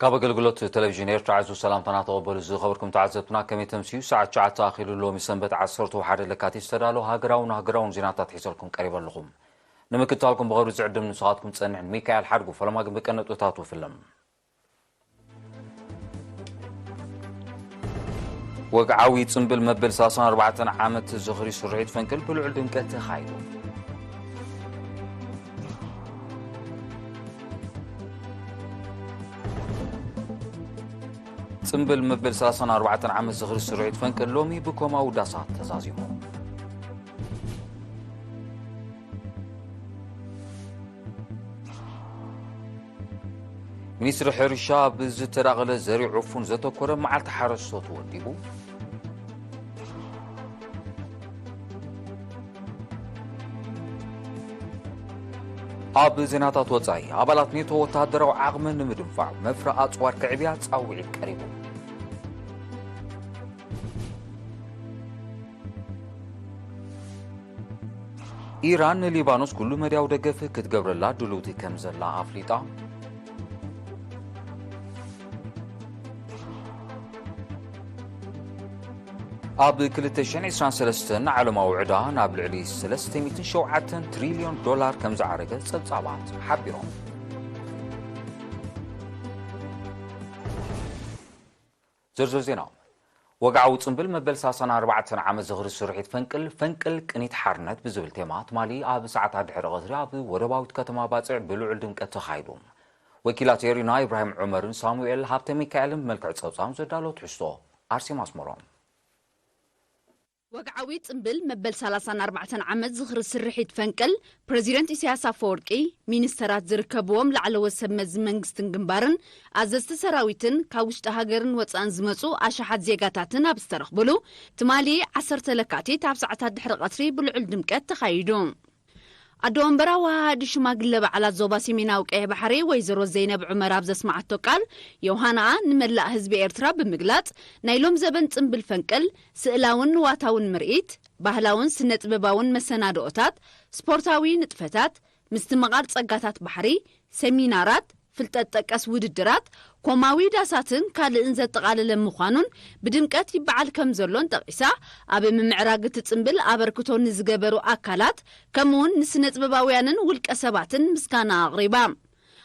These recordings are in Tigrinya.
ካብ ኣገልግሎት ቴሌቪዥን ኤርትራ ዕዙዝ ሰላምታና ተቐበሉ። ዝኸበርኩም ተዓዘብትና፣ ከመይ ተምስዩ? ሰዓት ትሽዓተ ኣኺሉ። ሎሚ ሰንበት ዓሰርተ ሓደ ለካቲት ዝተዳለወ ሃገራውን ሃገራውን ዜናታት ሒዘልኩም ቀሪበ ኣለኹም። ንምክትታልኩም ብኽብሪ ዝዕድም ንስኻትኩም ጸንሕ ሚካኤል ሓድጉ። ፈለማ ግን ብቀነጥብታቱ ፍለም። ወግዓዊ ጽምብል መበል ሰላሳን ኣርባዕተን ዓመት ዝኽሪ ስርሒት ፈንቅል ብልዑል ድምቀት ተኻይዱ። ጽምብል መበል ሰላሳን ኣርባዕተን ዓመት ዝኽሪ ስርሒት ፈንቅል ሎሚ ብኮማዊ ዳሳት ተዛዚሙ። ሚኒስትሪ ሕርሻ ብዝተዳቐለ ዘርኢ ዕፉን ዘተኮረ መዓልቲ ሓረስቶት ወዲቡ። ኣብ ዜናታት ወጻኢ፣ ኣባላት ኔቶ ወተሃደራዊ ዓቕሚ ንምድንፋዕ መፍረ ኣጽዋር ክዕብያ ጻውዒት ቀሪቡ። ኢራን ንሊባኖስ ኩሉ መድያዊ ደገፍ ክትገብረላ ድልውቲ ከም ዘላ ኣፍሊጣ። ኣብ ክልተ ሽሕን ዕስራን ሰለስተን ዓለማዊ ዕዳ ናብ ልዕሊ ሰለስተ ሚእትን ሸውዓተን ትሪልዮን ዶላር ከም ዝዓረገ ጸብጻባት ሓቢሮም። ዝርዝር ዜና። ወግዓዊ ጽምብል መበል ሰላሳን ኣርባዕተን ዓመት ዝኽሪ ስርሒት ፈንቅል፣ ፈንቅል ቅኒት ሓርነት ብዝብል ቴማ ትማሊ ኣብ ሰዓታት ድሕሪ ቀትሪ ኣብ ወደባዊት ከተማ ባጽዕ ብልዑል ድምቀት ተኻይዱ። ወኪላት ኤሪና ኢብራሂም ዑመርን ሳሙኤል ሃብተ ሚካኤልን ብመልክዕ ጸብጻም ዘዳለወ ትሕዝቶ። ኣርሴማ ኣስመሮም። ወግዓዊ ጽምብል መበል ሰላሳን ኣርባዕተን ዓመት ዝኽሪ ስርሒት ፈንቅል፣ ፕረዚደንት ኢሳያስ ኣፈወርቂ፣ ሚኒስተራት ዝርከብዎም ላዕለዎት ሰብ መዚ መንግስትን ግንባርን፣ ኣዘዝቲ ሰራዊትን ካብ ውሽጢ ሃገርን ወጻእን ዝመጹ ኣሽሓት ዜጋታትን ኣብ ዝተረኽብሉ፣ ትማሊ ዓሰርተ ለካቲት ኣብ ሰዓታት ድሕሪ ቀትሪ ብልዑል ድምቀት ተኻይዱ። ኣዶ ወንበር ኣወሃሃዲ ሽማግለ በዓላት ዞባ ሰሜናዊ ቀይሕ ባሕሪ ወይዘሮ ዘይነብ ዑመር ኣብ ዘስማዓቶ ቃል፣ ዮሃናኣ ንመላእ ህዝቢ ኤርትራ ብምግላጽ፣ ናይ ሎም ዘበን ጽምብል ፈንቅል ስእላውን ንዋታውን ምርኢት፣ ባህላውን ስነ-ጥበባውን መሰናድኦታት፣ ስፖርታዊ ንጥፈታት፣ ምስትምቓር ጸጋታት ባሕሪ፣ ሰሚናራት፣ ፍልጠት ጠቀስ ውድድራት፣ ኮማዊ ዳሳትን ካልእን ዘጠቓለለ ምዃኑን ብድምቀት ይበዓል ከም ዘሎን ጠቒሳ፣ ኣብ ምምዕራግ እቲ ጽምብል ኣበርክቶ ንዝገበሩ ኣካላት፣ ከምኡውን ንስነ-ጥበባውያንን ውልቀ ሰባትን ምስጋና ኣቕሪባ።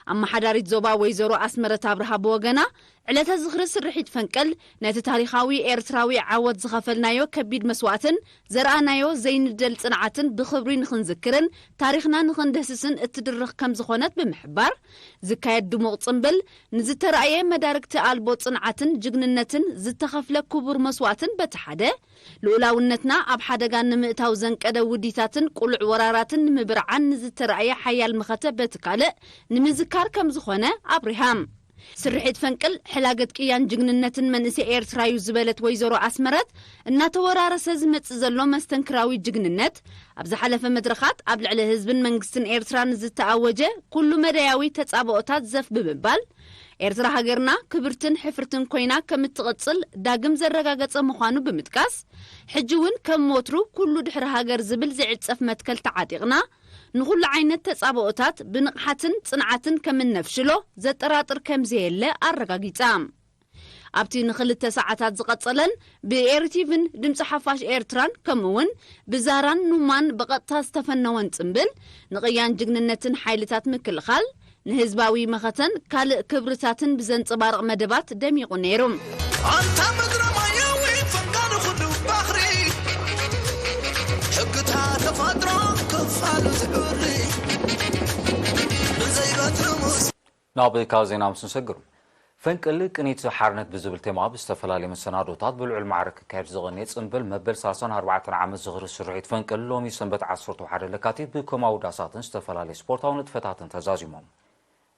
ኣመሓዳሪት ዞባ ወይዘሮ ኣስመረት ኣብርሃ ብወገና፣ ዕለተ ዝኽሪ ስርሒት ፈንቅል ነቲ ታሪኻዊ ኤርትራዊ ዓወት ዝኸፈልናዮ ከቢድ መስዋእትን ዘርኣናዮ ዘይንደል ጽንዓትን ብኽብሪ ንኽንዝክርን ታሪኽና ንኽንደህስስን እትድርኽ ከም ዝኾነት ብምሕባር፣ ዝካየድ ድሙቕ ጽምብል ንዝተራእየ መዳርግቲ ኣልቦ ጽንዓትን ጅግንነትን ዝተኸፍለ ክቡር መስዋእትን በቲ ሓደ፣ ልኡላውነትና ኣብ ሓደጋ ንምእታው ዘንቀደ ውዲታትን ቅሉዕ ወራራትን ንምብርዓን ንዝተራእየ ሓያል መኸተ በቲ ካልእ ንምዝካር ከም ዝኾነ ኣብሪሃ። ስርሒት ፈንቅል ሕላገት ቅያን ጅግንነትን መንእሰይ ኤርትራ እዩ ዝበለት ወይዘሮ ኣስመረት፣ እናተወራረሰ ዝመጽእ ዘሎ መስተንክራዊ ጅግንነት፣ ኣብ ዝሓለፈ መድረኻት ኣብ ልዕሊ ህዝብን መንግስትን ኤርትራ ንዝተኣወጀ ኩሉ መዳያዊ ተጻብኦታት ዘፍ ብምባል፣ ኤርትራ ሃገርና ክብርትን ሕፍርትን ኮይና ከም እትቕጽል ዳግም ዘረጋገጸ ምዃኑ ብምጥቃስ፣ ሕጂ እውን ከም ወትሩ ኩሉ ድሕሪ ሃገር ዝብል ዘይዕጸፍ መትከል ተዓጢቕና፣ ንኹሉ ዓይነት ተጻብኦታት ብንቕሓትን ጽንዓትን ከም እነፍሽሎ ዘጠራጥር ከም ዘየለ ኣረጋጊጻ። ኣብቲ ንኽልተ ሰዓታት ዝቐጸለን ብኤሪ ቲቪን ድምጺ ሓፋሽ ኤርትራን ከምኡ'ውን ብዛራን ኑማን ብቐጥታ ዝተፈነወን ጽምብል፣ ንቕያን ጅግንነትን ሓይልታት ምክልኻል፣ ንህዝባዊ መኸተን ካልእ ክብርታትን ብዘንጸባርቕ መደባት ደሚቑ ነይሩ። ኣንታ ምድረ ማያዊ ፈንቃል ኩሉ ባሕሪ፣ ሕግታት ተፈጥሮ ክፋሉ ዝዕሪ፣ ብዘይበትሪ ምስ ናብ ካልእ ዜና ምስ ንሰግር፣ ፈንቅል ቅኒት ሓርነት ብዝብል ቴማ ብዝተፈላለየ መሰናዶታት ብልዑል ማዕረ ክካየድ ዝቐነየ ጽምብል መበል ሰላሳን ኣርባዕተን ዓመት ዝኽሪ ስርሒት ፈንቅል ሎሚ ሰንበት ዓሰርተ ሓደ ለካቲት ብኮማዊ ዳሳትን ዝተፈላለዩ ስፖርታዊ ንጥፈታትን ተዛዚሞም።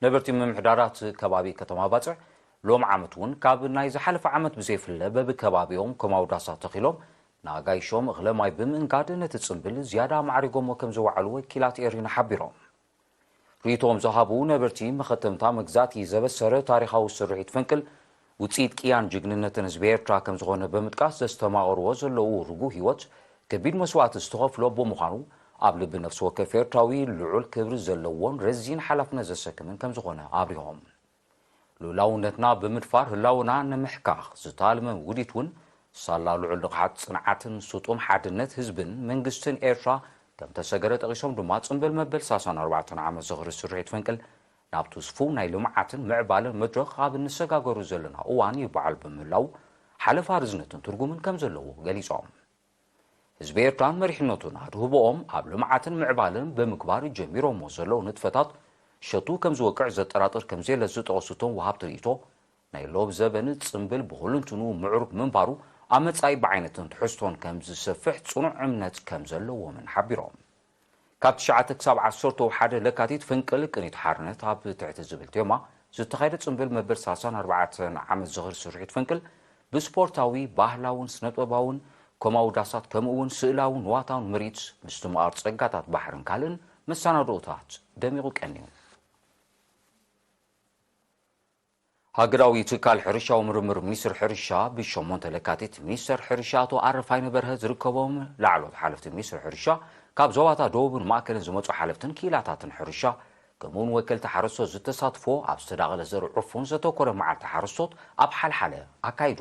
ነበርቲ ምምሕዳራት ከባቢ ከተማ ባጽዕ ሎም ዓመት እውን ካብ ናይ ዝሓለፈ ዓመት ብዘይፍለ በብከባቢኦም ኮማዊ ዳሳት ተኺሎም ንኣጋይሾም እኽለ ማይ ብምእንጋድ ነቲ ጽምብል ዝያዳ ኣማዕሪጎሞ ከም ዝወዓሉ ወኪላት ኤሪና ሓቢሮም። ርእይቶኦም ዝሃቡ ነበርቲ፣ መኸተምታ መግዛእቲ ዘበሰረ ታሪኻዊ ስርሒት ፈንቅል ውጽኢት ቅያን ጅግንነትን ህዝቢ ኤርትራ ከም ዝኾነ ብምጥቃስ፣ ዘስተማቕርዎ ዘለዉ ርጉእ ህይወት ከቢድ መስዋእቲ ዝተኸፍሎ ብምዃኑ፣ ኣብ ልቢ ነፍሲ ወከፍ ኤርትራዊ ልዑል ክብሪ ዘለዎን ረዚን ሓላፍነት ዘሰክምን ከም ዝኾነ ኣብሪሆም። ልኡላውነትና ብምድፋር ህላውና ንምሕካኽ ዝታልመ ውዲት እውን ሳላ ልዑል ንቕሓት፣ ጽንዓትን ስጡም ሓድነት ህዝብን መንግስትን ኤርትራ ከም ተሰገረ ጠቒሶም ድማ፣ ጽንብል መበል ሰላሳን ኣርባዕተን ዓመት ዝኽሪ ስርሒት ፈንቅል ናብቲ ስፉው ናይ ልምዓትን ምዕባለን መድረኽ ኣብ እንሰጋገሩ ዘለና እዋን ይበዓል ብምህላው፣ ሓለፋ ርዝነትን ትርጉምን ከም ዘለዎ ገሊጾም። ህዝቢ ኤርትራን መሪሕነቱን ኣድህቦኦም ኣብ ልምዓትን ምዕባለን ብምግባር ጀሚሮሞ ዘለዉ ንጥፈታት ሸቱ ከም ዝወቅዕ ዘጠራጥር ከም ዘየለ ዝጠቐሱ እቶም ወሃብቲ ርእይቶ፣ ናይ ሎብ ዘበን ጽምብል ብኹልንትኑ ምዕሩግ ምንባሩ ኣብ መጻኢ ብዓይነትን ትሕዝቶን ከም ዝሰፍሕ ጽኑዕ እምነት ከም ዘለዎምን ሓቢሮም። ካብ ትሽዓተ ክሳብ ዓሰርተ ሓደ ለካቲት ፍንቅል ቅኒት ሓርነት ኣብ ትሕቲ ዝብል ቴማ ዝተኻየደ ጽምብል መበል ሰላሳን ኣርባዕተን ዓመት ዝኽሪ ስርሒት ፍንቅል ብስፖርታዊ፣ ባህላውን ስነጥበባውን ኮማዊ ዳሳት ከምኡ እውን ስእላውን ንዋታውን ምርኢት፣ ምስትምቓር ጸጋታት ባሕርን ካልእን መሰናድኦታት ደሚቑ ቀንዩ። ሃገራዊ ትካል ሕርሻዊ ምርምር ሚኒስትር ሕርሻ ብሸሞንተ ለካቲት ሚኒስትር ሕርሻ ኣቶ ኣረፋይነ በርሀ ዝርከቦም ላዕሎት ሓለፍቲ ሚኒስትር ሕርሻ ካብ ዞባታት ደቡብን ማእከልን ዝመጹ ሓለፍትን ክኢላታትን ሕርሻ ከምኡውን ወከልቲ ሓረስቶት ዝተሳትፎ ኣብ ዝተዳቐለ ዘርኢ ዕፉን ዘተኮረ መዓልቲ ሓረስቶት ኣብ ሓልሓለ ኣካይዱ።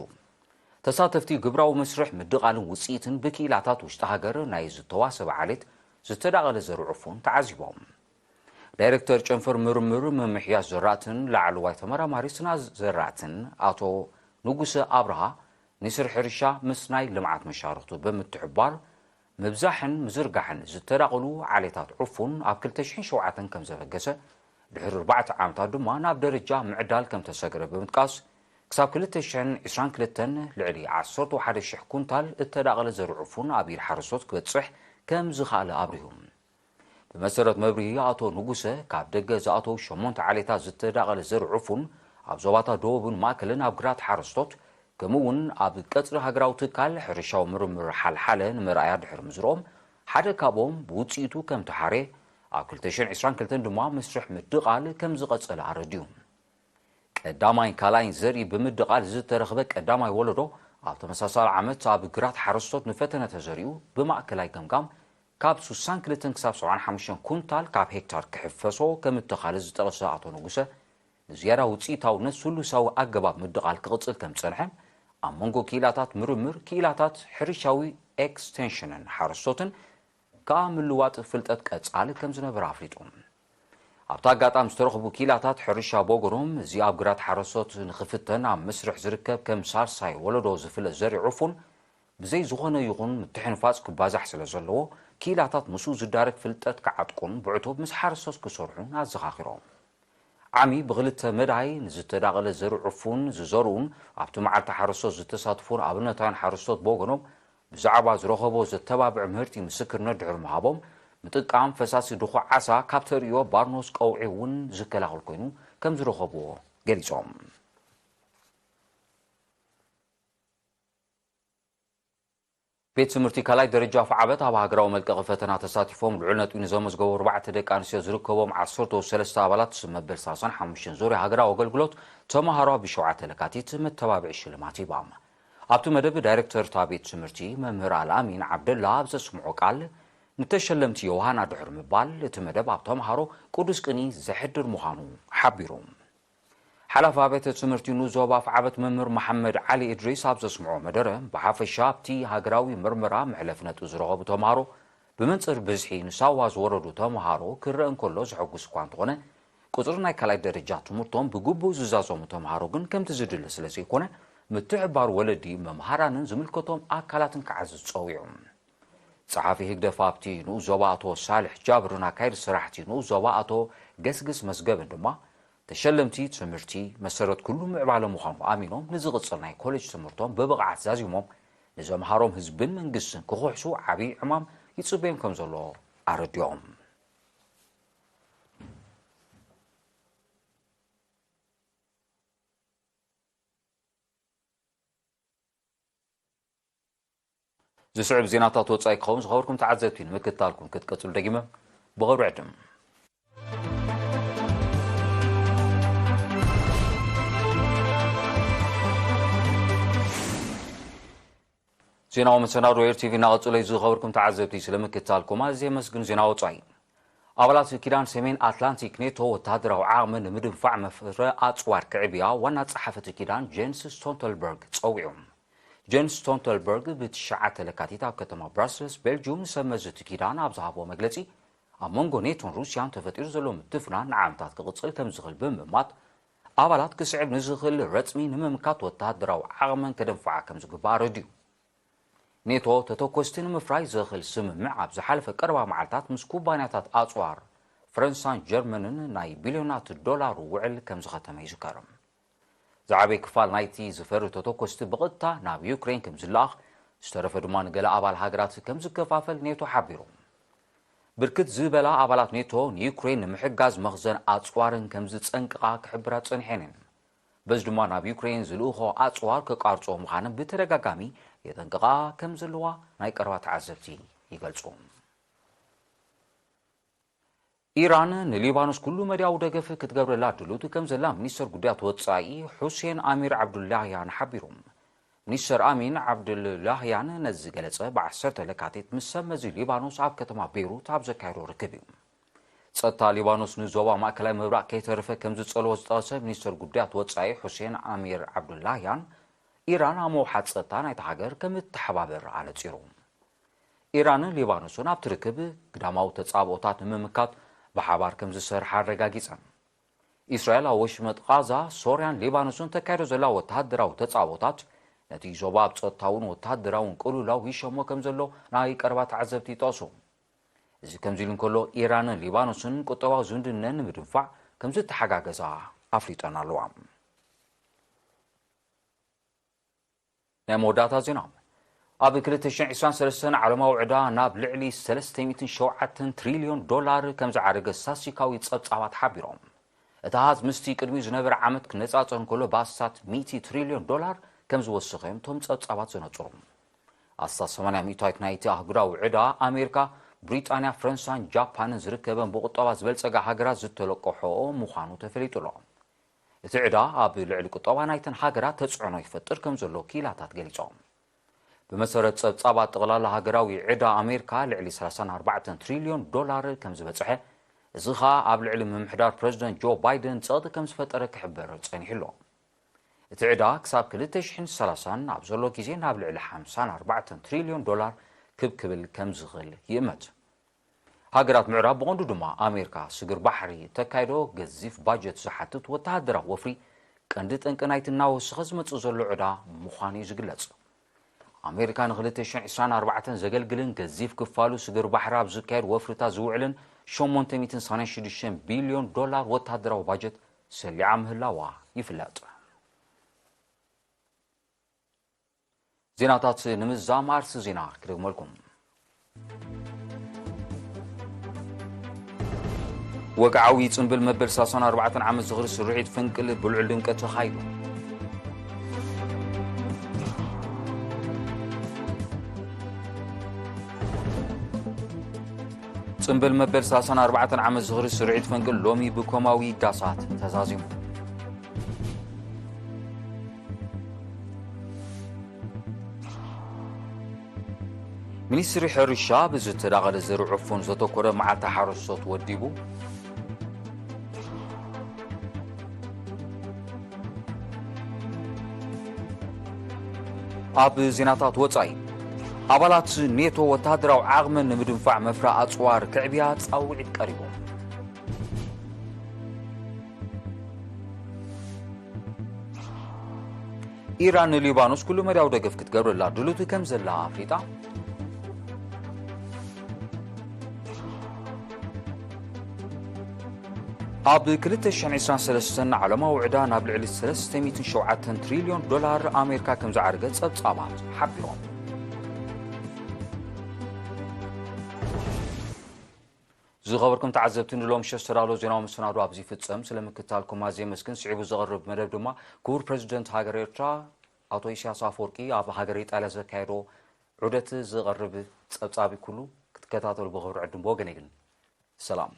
ተሳተፍቲ ግብራዊ መስርሕ ምድቓልን ውጽኢትን ብክኢላታት ውሽጢ ሃገር ናይ ዝተዋሰበ ዓሌት ዝተዳቐለ ዘርኢ ዕፉን ተዓዚቦም። ዳይሬክተር ጨንፈር ምርምር ምምሕያሽ ዘራእትን ላዕለዋይ ተመራማሪ ስነ ዘራእትን ኣቶ ንጉሰ ኣብርሃ፣ ንስር ሕርሻ ምስ ናይ ልምዓት መሻርኽቱ ብምትሕባር ምብዛሕን ምዝርጋሕን ዝተዳቐሉ ዓሌታት ዕፉን ኣብ ክልተ ሽሕን ሸውዓተን ከም ዘበገሰ፣ ድሕሪ ኣርባዕተ ዓመታት ድማ ናብ ደረጃ ምዕዳል ከም ተሰገረ ብምጥቃስ፣ ክሳብ ክልተ ሽሕን ዕስራን ክልተን ልዕሊ ዓሰርተ ሓደ ሽሕ ኩንታል እተዳቐለ ዘርኢ ዕፉን ኣብ ኢድ ሓረስቶት ክበጽሕ ከም ዝኸኣለ ኣብሪሁ። ብመሰረት መብርሂ ኣቶ ንጉሰ፣ ካብ ደገ ዝኣተዉ ሸሞንተ ዓሌታት ዝተዳቐለ ዘርኢ ዕፉን ኣብ ዞባታት ደቡብን ማእከልን ኣብ ግራት ሓረስቶት፣ ከምኡ እውን ኣብ ቀጽሪ ሃገራዊ ትካል ሕርሻዊ ምርምር ሓልሓለ ንምርኣያ ድሕሪ ምዝርኦም፣ ሓደ ካብኦም ብውጽኢቱ ከም ተሓርየ፣ ኣብ ክልተ ሽሕን ዕስራን ክልተን ድማ መስርሕ ምድቓል ከም ዝቐጸለ ኣረዲኡ። ቀዳማይን ካልኣይን ዘርኢ ብምድቓል ዝተረኽበ ቀዳማይ ወለዶ ኣብ ተመሳሳሊ ዓመት ኣብ ግራት ሓረስቶት ንፈተነ ተዘሪኡ ብማእከላይ ገምጋም ካብ ስሳን ክልተን ክሳብ ሰብዓን ሓሙሽተን ኩንታል ካብ ሄክታር ክሕፈሶ ከም እተኻለ ዝጠቐሰ ኣቶ ንጉሰ፣ ንዝያዳ ውጽኢታውነት ስሉሳዊ ኣገባብ ምድቓል ክቕጽል ከም ዝጸንሐ፣ ኣብ መንጎ ክኢላታት ምርምር፣ ክኢላታት ሕርሻዊ ኤክስቴንሽንን ሓረስቶትን ከኣ ምልዋጥ ፍልጠት ቀጻሊ ከም ዝነበረ ኣፍሊጡ። ኣብቲ ኣጋጣሚ ዝተረኽቡ ክኢላታት ሕርሻ ብወገኖም፣ እዚ ኣብ ግራት ሓረስቶት ንኽፍተን ኣብ መስርሕ ዝርከብ ከም ሳልሳይ ወለዶ ዝፍለጥ ዘርኢ ዕፉን ብዘይ ዝኾነ ይኹን ምትሕንፋጽ ክባዛሕ ስለ ዘለዎ፣ ክኢላታት ምስኡ ዝዳረግ ፍልጠት ክዓጥቁን ብዕቱብ ምስ ሓረስቶት ክሰርሑን ኣዘኻኺሮም። ዓሚ ብኽልተ መዳይ ንዝተዳቐለ ዘርኢ ዕፉን ዝዘርኡን ኣብቲ መዓልቲ ሓረስቶት ዝተሳትፉን ኣብነታውያን ሓረስቶት ብወገኖም፣ ብዛዕባ ዝረኸቦ ዘተባብዕ ምህርቲ ምስክርነት ድሕሪ ምሃቦም፣ ምጥቃም ፈሳሲ ድኹዕ ዓሳ ካብ ተርእዮ ባርኖስ ቀውዒ እውን ዝከላኸል ኮይኑ ከም ዝረኸብዎ ገሊጾም። ቤት ትምህርቲ ካልኣይ ደረጃ ኣፍዓበት ኣብ ሃገራዊ መልቀቒ ፈተና ተሳቲፎም ልዑል ነጥቢ ንዘመዝገቡ ኣርባዕተ ደቂ ኣንስትዮ ዝርከቦም ዓሰርተ ሰለስተ ኣባላት መበል ሰላሳን ሓሙሽተን ዙርያ ሃገራዊ ኣገልግሎት ተመሃሮ ብሸውዓተ ለካቲት መተባብዒ ሽልማት ሂባ። ኣብቲ መደብ ዳይሬክተር እታ ቤት ትምህርቲ መምህር ኣልኣሚን ዓብደላ ኣብ ዘስምዖ ቃል፣ ንተሸለምቲ ዮሃና ድሕሪ ምባል፣ እቲ መደብ ኣብ ተምሃሮ ቅዱስ ቅኒ ዘሕድር ምዃኑ ሓቢሩ። ሓላፊ ኣብያተ ትምህርቲ ንኡስ ዞባ ኣፍዓበት መምህር መሓመድ ዓሊ እድሪስ ኣብ ዘስምዖ መደረ፣ ብሓፈሻ ኣብቲ ሃገራዊ ምርመራ መሕለፊ ነጥቢ ዝረኸቡ ተምሃሮ ብመንጽር ብዝሒ ንሳዋ ዝወረዱ ተምሃሮ ክረአ እንከሎ ዘሐጉስ እኳ እንተኾነ፣ ቁጽሪ ናይ ካልኣይ ደረጃ ትምህርቶም ብግቡእ ዝዛዘሙ ተምሃሮ ግን ከምቲ ዝድለ ስለ ዘይኮነ፣ ምትሕብባር ወለዲ፣ መምሃራንን ዝምልከቶም ኣካላትን ክዓዝዝ ጸዊዑ። ጸሓፊ ህግደፍ ኣብቲ ንኡስ ዞባ ኣቶ ሳልሕ ጃብርን ኣካየዲ ስራሕቲ ንኡስ ዞባ ኣቶ ገስግስ መዝገብን ድማ፣ ተሸለምቲ ትምህርቲ መሰረት ኩሉ ምዕባለ ምዃኑ ኣሚኖም፣ ንዝቕጽል ናይ ኮሌጅ ትምህርቶም ብብቕዓት ዛዚሞም ንዘምሃሮም ህዝብን መንግስትን ክኽሕሱ ዓብዪ ዕማም ይጽበዮም ከም ዘሎ ኣረዲኦም። ዝስዕብ ዜናታት ወጻኢ ክኸውን ዝኸበርኩም ተዓዘብቲ ንምክትታልኩም ክትቀጽሉ ደጊመ ብኽብሪ ዕድም። ዜናዊ መሰናዶ ኤር ቲቪ እናቐጽሎ እዩ። ዝኸበርኩም ተዓዘብቲ ስለ ምክትታልኩም ኣዝየ የመስግን። ዜና ወጻኢ። ኣባላት ኪዳን ሰሜን ኣትላንቲክ ኔቶ ወተሃደራዊ ዓቕሚ ንምድንፋዕ መፍረ ኣጽዋር ክዕብያ ዋና ጸሓፊ እቲ ኪዳን ጀንስ ስቶልተንበርግ ጸዊዑ። ጀንስ ስቶልተንበርግ ብትሽዓተ ለካቲት ኣብ ከተማ ብራስልስ ቤልጅዩም ንሰብ መዚ እቲ ኪዳን ኣብ ዝሃቦ መግለጺ፣ ኣብ መንጎ ኔቶን ሩስያን ተፈጢሩ ዘሎ ምትፍናን ንዓመታት ክቕጽል ከም ዝኽእል ብምእማት፣ ኣባላት ክስዕብ ንዝኽእል ረጽሚ ንምምካት ወተሃደራዊ ዓቕመን ከደንፍዓ ከም ዝግባእ ኣረዲኡ። ኔቶ ተተኮስቲ ንምፍራይ ዘኽእል ስምምዕ ኣብ ዝሓለፈ ቀረባ መዓልታት ምስ ኩባንያታት ኣጽዋር ፈረንሳን ጀርመንን ናይ ቢልዮናት ዶላር ውዕል ከም ዝኸተመ ይዝከር። ዝዓበየ ክፋል ናይቲ ዝፈሪ ተተኮስቲ ብቐጥታ ናብ ዩክሬን ከም ዝለኣኽ፣ ዝተረፈ ድማ ንገለ ኣባል ሃገራት ከም ዝከፋፈል ኔቶ ሓቢሩ። ብርክት ዝበላ ኣባላት ኔቶ ንዩክሬን ንምሕጋዝ መኽዘን ኣጽዋርን ከም ዝጸንቅቓ ክሕብራ ጸኒሐን እየን። በዚ ድማ ናብ ዩክሬን ዝልእኾ ኣጽዋር ከቋርጾ ምዃነን ብተደጋጋሚ የጠንቅቓ ከም ዘለዋ ናይ ቀረባ ተዓዘብቲ ይገልጹ። ኢራን ንሊባኖስ ኩሉ መድያዊ ደገፍ ክትገብረላ ድልውቲ ከም ዘላ ሚኒስተር ጉዳያት ወጻኢ ሑሴን ኣሚር ዓብዱላህያን ሓቢሩ። ሚኒስተር ኣሚን ዓብዱላህያን ነዚ ዝገለጸ ብዓሰርተ ለካቲት ምስ ሰብ መዚ ሊባኖስ ኣብ ከተማ ቤይሩት ኣብ ዘካየዶ ርክብ እዩ። ጸጥታ ሊባኖስ ንዞባ ማእከላይ ምብራቕ ከይተረፈ ከም ዝጸልዎ ዝጠቐሰ ሚኒስተር ጉዳያት ወጻኢ ሑሴን ኣሚር ዓብዱላህያን፣ ኢራን ኣብ ምውሓድ ጸጥታ ናይታ ሃገር ከም እትተሓባበር ኣነጺሩ። ኢራንን ሊባኖስን ኣብቲ ርክብ ግዳማዊ ተጻብኦታት ንምምካት ብሓባር ከም ዝሰርሓ ኣረጋጊጸን። ኢስራኤል ኣብ ወሽመጥ ቓዛ፣ ሶርያን ሊባኖስን ተካይዶ ዘላ ወተሃደራዊ ተጻብኦታት ነቲ ዞባ ኣብ ጸጥታውን ወተሃደራውን ቅልውላው ይሸሞ ከም ዘሎ ናይ ቀረባ ተዓዘብቲ ይጠቕሱ። እዚ ከምዚ ኢሉ እንከሎ፣ ኢራንን ሊባኖስን ቁጠባዊ ዝምድነን ንምድንፋዕ ከም ዝተሓጋገዛ ኣፍሊጠን ኣለዋ። ናይ መወዳእታ ዜና። ኣብ ክልተ ሽሕን ዕስራን ሰለስተን ዓለማዊ ዕዳ ናብ ልዕሊ ሰለስተ ሚእትን ሸውዓተን ትሪልዮን ዶላር ከም ዝዓረገ ስታትስቲካዊ ጸብጻባት ሓቢሮም። እቲ ኣሃዝ ምስቲ ቅድሚኡ ዝነበረ ዓመት ክነጻጸር እንከሎ ብኣስታት ሚእቲ ትሪልዮን ዶላር ከም ዝወሰኸ እዮም እቶም ጸብጻባት ዘነጽሩ። ኣስታት ሰማንያ ሚእታዊት ናይቲ ኣህጉራዊ ዕዳ ኣሜሪካ፣ ብሪጣንያ፣ ፈረንሳን ጃፓንን ዝርከበን ብቁጠባ ዝበልጸጋ ሃገራት ዝተለቀሖ ምዃኑ ተፈሊጡ ኣሎ። እቲ ዕዳ ኣብ ልዕሊ ቁጠባ ናይተን ሃገራት ተጽዕኖ ይፈጥር ከም ዘሎ ክኢላታት ገሊጾም። ብመሰረት ጸብጻባት፣ ጠቕላላ ሃገራዊ ዕዳ ኣሜሪካ ልዕሊ ሰላሳን ኣርባዕተን ትሪልዮን ዶላር ከም ዝበጽሐ፣ እዚ ኸኣ ኣብ ልዕሊ ምምሕዳር ፕረዚደንት ጆ ባይደን ጸቕጢ ከም ዝፈጠረ ክሕበር ጸኒሑ ኣሎ። እቲ ዕዳ ክሳብ ክልተ ሽሕን ሰላሳን ኣብ ዘሎ ግዜ ናብ ልዕሊ ሓምሳን ኣርባዕተን ትሪልዮን ዶላር ክብ ክብል ከም ዝኽእል ይእመት። ሃገራት ምዕራብ፣ ብቐንዱ ድማ ኣሜሪካ፣ ስግር ባሕሪ እተካይዶ ገዚፍ ባጀት ዝሓትት ወተሃደራዊ ወፍሪ ቀንዲ ጠንቂ ናይቲ እናወሰኸ ዝመጽእ ዘሎ ዕዳ ምዃኑ እዩ ዝግለጽ። ኣሜሪካ ንክልተ ሽሕን ዕስራን ኣርባዕተን ዘገልግልን ገዚፍ ክፋሉ ስግር ባሕሪ ኣብ ዝካየድ ወፍርታት ዝውዕልን ሸሞንተ ሚእትን ሰማንያን ሽዱሽተን ቢልዮን ዶላር ወተሃደራዊ ባጀት ሰሊዓ ምህላዋ ይፍለጥ። ዜናታት ንምዝዛም ኣርሲ ዜና ክደግመልኩም። ወግዓዊ ጽምብል መበል ሰላሳን ኣርባዕተን ዓመት ዝኽሪ ስርሒት ፍንቅል ብልዑል ድምቀት ተኻይዱ። ጽምብል መበል ሰላሳን ኣርባዕተን ዓመት ዝኽሪ ስርሒት ፈንቅል ሎሚ ብኮማዊ ዳሳት ተዛዚሙ። ሚኒስትሪ ሕርሻ ብዝተዳቐለ ዘርዑ ፉን ዘተኮረ መዓልቲ ሓረስቶት ወዲቡ። ኣብ ዜናታት ወጻኢ፣ ኣባላት ኔቶ ወተሃደራዊ ዓቕመን ንምድንፋዕ መፍረ ኣጽዋር ክዕብያ ጻውዒት ቀሪቡ። ኢራን ንሊባኖስ ኩሉ መዳያዊ ደገፍ ክትገብረላ ድልውቲ ከም ዘላ ኣፍሊጣ። ኣብ ክልተ ሽሕን ዕስራን ሰለስተን ዓለማዊ ዕዳ ናብ ልዕሊ ሰለስተ ሚእትን ሸውዓተን ትሪልዮን ዶላር ኣሜሪካ ከም ዝዓረገ ጸብጻባት ሓቢሮም። ዝኸበርኩም ተዓዘብቲ፣ ንሎም ሸስተዳሎ ዜናዊ መሰናዶ ኣብዚ ይፍጸም። ስለ ምክታልኩም ኣዝየ የመስግን። ስዒቡ ዝቐርብ መደብ ድማ ክቡር ፕረዚደንት ሃገር ኤርትራ ኣቶ ኢሳያስ ኣፈወርቂ ኣብ ሃገር ኢጣልያ ዘካየዶ ዑደት ዝቐርብ ጸብጻብ ኩሉ ክትከታተሉ ብኽብሪ ዕድም። ብወገነይ ግን ሰላም።